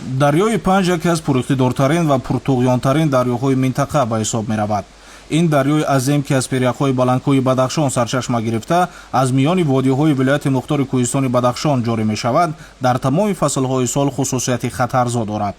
Дарёи Панҷ яке аз пуриқтидортарин ва пуртуғёнтарин дарёҳои минтақа ба ҳисоб меравад. Ин дарёи азим, ки аз пиряхҳои баландкӯҳи Бадахшон сарчашма гирифта, аз миёни водиҳои вилояти мухтори кӯҳистони Бадахшон ҷорӣ мешавад, дар тамоми фаслҳои сол хусусияти хатарзо дорад.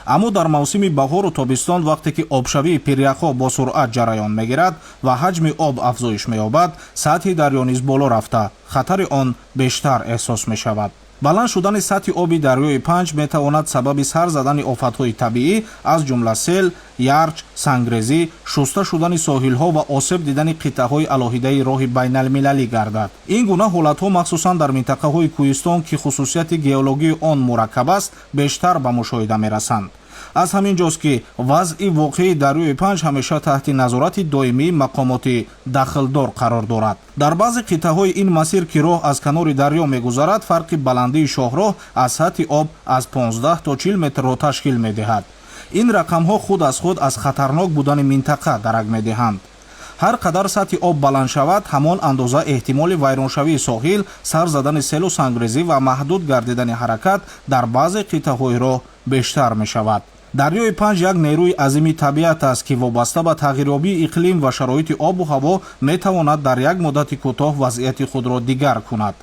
Аммо дар мавсими баҳору тобистон, вақте ки обшавии пиряхҳо бо суръат ҷараён мегирад ва ҳаҷми об афзоиш меёбад, сатҳи дарё низ боло рафта, хатари он бештар эҳсос мешавад. Баланд шудани сатҳи оби дарёи Панҷ метавонад сабаби сар задани офатҳои табиӣ, аз ҷумла сел, ярч, сангрезӣ, шуста шудани соҳилҳо ва осеб дидани қитъаҳои алоҳидаи роҳи байналмилалӣ гардад. Ин гуна ҳолатҳо махсусан дар минтақаҳои кӯҳистон, ки хусусияти геологии он мураккаб аст, бештар ба мушоҳида мерасанд. Аз ҳамин ҷост, ки вазъи воқеии дарёи Панҷ ҳамеша таҳти назорати доимии мақомоти дахлдор қарор дорад. Дар баъзе қитъаҳои ин масир, ки роҳ аз канори дарё мегузарад, фарқи баландии шоҳроҳ аз сатҳи об аз 15 то 40 метрро ташкил медиҳад. Ин рақамҳо худ аз худ аз хатарнок будани минтақа дарак медиҳанд. Ҳар қадар сатҳи об баланд шавад, ҳамон андоза эҳтимоли вайроншавии соҳил, сар задани селу сангрезӣ ва маҳдуд гардидани ҳаракат дар баъзе қитъаҳои роҳ бештар мешавад. Дарёи Панҷ як нерӯи азими табиат аст, ки вобаста ба тағйирёбии иқлим ва шароити обу ҳаво метавонад дар як муддати кӯтоҳ вазъияти худро дигар кунад.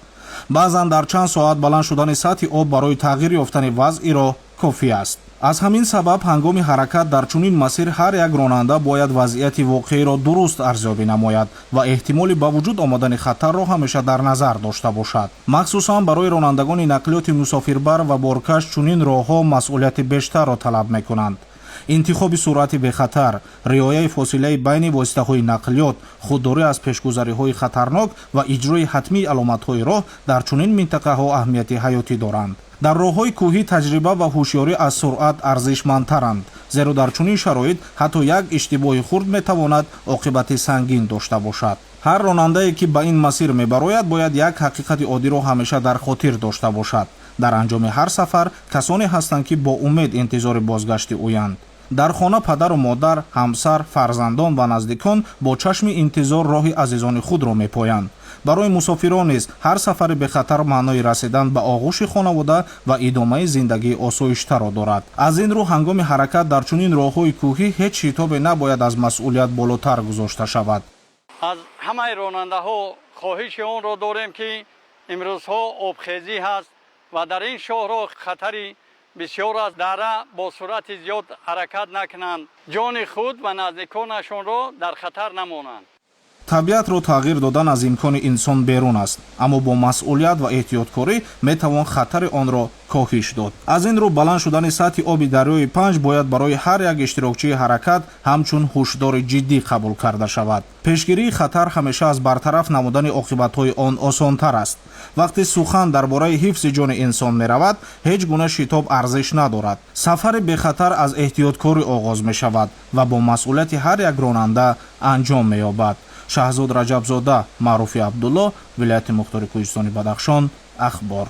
Баъзан дар чанд соат баланд шудани сатҳи об барои тағйир ёфтани вазъи роҳ кофӣ аст. Аз ҳамин сабаб ҳангоми ҳаракат дар чунин масир ҳар як ронанда бояд вазъияти воқеиро дуруст арзёбӣ намояд ва эҳтимоли ба вуҷуд омадани хатарро ҳамеша дар назар дошта бошад. Махсусан барои ронандагони нақлиёти мусофирбар ва боркаш чунин роҳҳо масъулияти бештарро талаб мекунанд. Интихоби суръати бехатар, риояи фосилаи байни воситаҳои нақлиёт, худдорӣ аз пешгузариҳои хатарнок ва иҷрои ҳатмии аломатҳои роҳ дар чунин минтақаҳо аҳамияти ҳаётӣ доранд. Дар роҳҳои кӯҳӣ таҷриба ва ҳушёрӣ аз суръат арзишмандтаранд, зеро дар чунин шароит ҳатто як иштибоҳи хурд метавонад оқибати сангин дошта бошад. Ҳар ронандае, ки ба ин масир мебарояд, бояд як ҳақиқати оддиро ҳамеша дар хотир дошта бошад: дар анҷоми ҳар сафар касоне ҳастанд, ки бо умед интизори бозгашти ӯянд. Дар хона падару модар, ҳамсар, фарзандон ва наздикон бо чашми интизор роҳи азизони худро мепоянд. Барои мусофирон низ ҳар сафари бехатар маънои расидан ба оғӯши хонавода ва идомаи зиндагии осоиштаро дорад. Аз ин рӯ ҳангоми ҳаракат дар чунин роҳҳои кӯҳӣ ҳеҷ шитобе набояд аз масъулият болотар гузошта шавад. Аз ҳамаи ронандаҳо хоҳиши онро дорем, ки имрӯзҳо обхезӣ ҳаст ва дар ин шоҳроҳ хатари бисёр аст. Дара бо суръати зиёд ҳаракат накунанд, ҷони худ ва наздиконашонро дар хатар намонанд. Табиатро тағйир додан аз имкони инсон берун аст, аммо бо масъулият ва эҳтиёткорӣ метавон хатари онро коҳиш дод. Аз ин рӯ баланд шудани сатҳи оби дарёи Панҷ бояд барои ҳар як иштирокчии ҳаракат ҳамчун ҳушдори ҷиддӣ қабул карда шавад. Пешгирии хатар ҳамеша аз бартараф намудани оқибатҳои он осонтар аст. Вақте сухан дар бораи ҳифзи ҷони инсон меравад, ҳеҷ гуна шитоб арзиш надорад. Сафари бехатар аз эҳтиёткорӣ оғоз мешавад ва бо масъулияти ҳар як ронанда анҷом меёбад. Шаҳзод Раҷабзода, Маъруфи Абдулло, вилояти мухтори кӯҳистони Бадахшон, Ахбор.